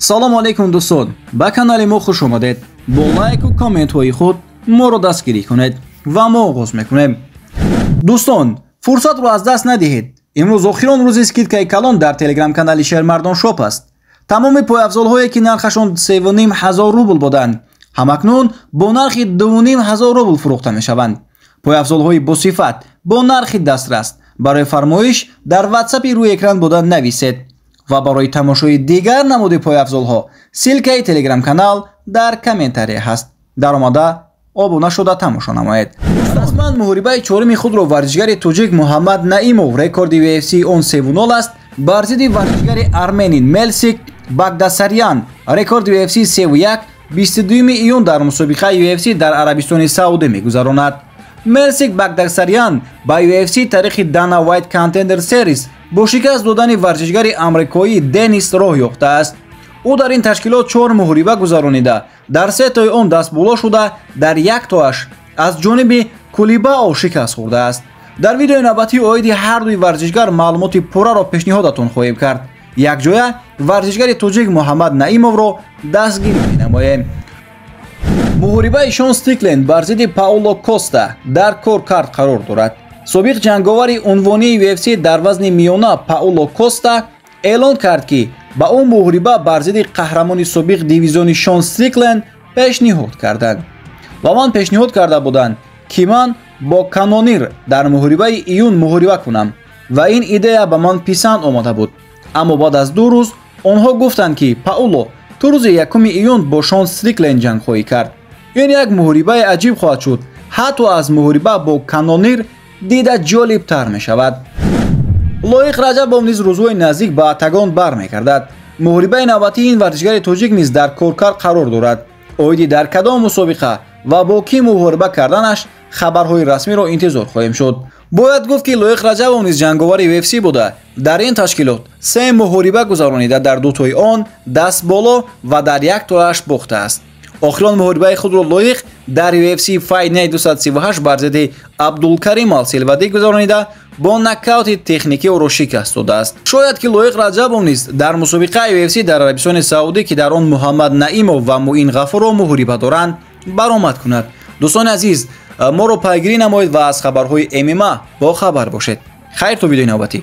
Салому алейкум, дӯстон, ба канали мо хуш омадед. Бо лайку комментҳои худ моро дастгирӣ кунед ва мо оғоз мекунем. Дӯстон, фурсатро аз даст надиҳед. Имрӯз охирон рӯзи скидкаи калон дар телеграм-канали Шермардон Шоп аст. Тамоми пойафзолҳое, ки нархашон 3500 рубл буданд, ҳамакнун бо нархи 2500 рубл фурӯхта мешаванд. Пойафзолҳои босифат бо нархи дастрас. Барои фармоиш дар ватсапи рӯи экран буда нависед ва барои тамошои дигар намуди пойафзолҳо ссылкаи телеграм-канал дар комментария ҳаст. Даромада обуна шуда тамошо намоед. Расман муҳорибаи чоруми худро варзишгари тоҷик Муҳаммад Наимов, рекорди UFC он 3-0 аст, бар зидди варзишгари арменин Мелсик Багдасарян, рекорди UFC 3-1, 22 июн дар мусобиқаи UFC дар Арабистони Саудӣ мегузаронад. Мелсик Багдасарян ба UFC тариқи Dana White Contender Series бо шикаст додани варзишгари амрикоӣ Денис роҳ ёфтааст. Ӯ дар ин ташкилот чор муҳориба гузаронида, дар се тои он дастболо шуда, дар як тоаш аз ҷониби Кулибао шикаст хӯрдааст. Дар видеои навбатӣ оиди ҳар дуи варзишгар маълумоти пурраро пешниҳодатон хоҳем кард. Якҷоя варзишгари тоҷик Муҳаммад Наимовро дастгирӣ менамоем. Муҳорибаи Шон Стрикленд бар зидди Пауло Коста дар коркард қарор дорад. Собиқ ҷанговари унвонии UFC дар вазни миёна Пауло Коста эълон кард, ки ба ӯ муҳориба бар зидди қаҳрамони собиқ дивизиони Шон Стрикленд пешниҳод карданд. Ба ман пешниҳод карда буданд, ки ман бо Канонир дар муҳорибаи июн муҳориба кунам ва ин идея ба ман писанд омада буд. Аммо баъд аз 2 рӯз онҳо гуфтанд, ки Пауло, ту рӯзи 1 июн бо Шон Стрикленд ҷанг хоҳӣ кард. Ин як муҳорибаи аҷиб хоҳад шуд, ҳатто аз муҳориба бо Канонир дида ҷолибтар мешавад. Лоиқ Раҷабов низ рӯзҳои наздик ба октагон бармегардад. Муҳорибаи навбатии ин варзишгари тоҷик низ дар коркард қарор дорад. Оиди дар кадом мусобиқа ва бо кӣ муҳориба карданаш хабарҳои расмиро интизор хоҳем шуд. Бояд гуфт, ки Лоиқ Раҷабов низ ҷанговари UFC буда, дар ин ташкилот се муҳориба гузаронида, дар дутои он даст боло ва дар як тоаш бохтааст. Охирон муҳорибаи худро Лоиқ дар UFC Fight Night 238 бар зидди Абдулкарим Алселвадӣ гузаронида, бо нокаути техникӣ ӯро шикаст додааст. Шояд ки Лоиқ Раҷабов низ дар мусобиқаи UFC дар Арабистони Саудӣ, ки дар он Муҳаммад Наимов ва Муин Ғафуров муҳориба доранд, баромад кунад. Дӯстони азиз, моро пайгирӣ намоед ва аз хабарҳои ММА бохабар бошед. Хайр, то видеои навбатӣ.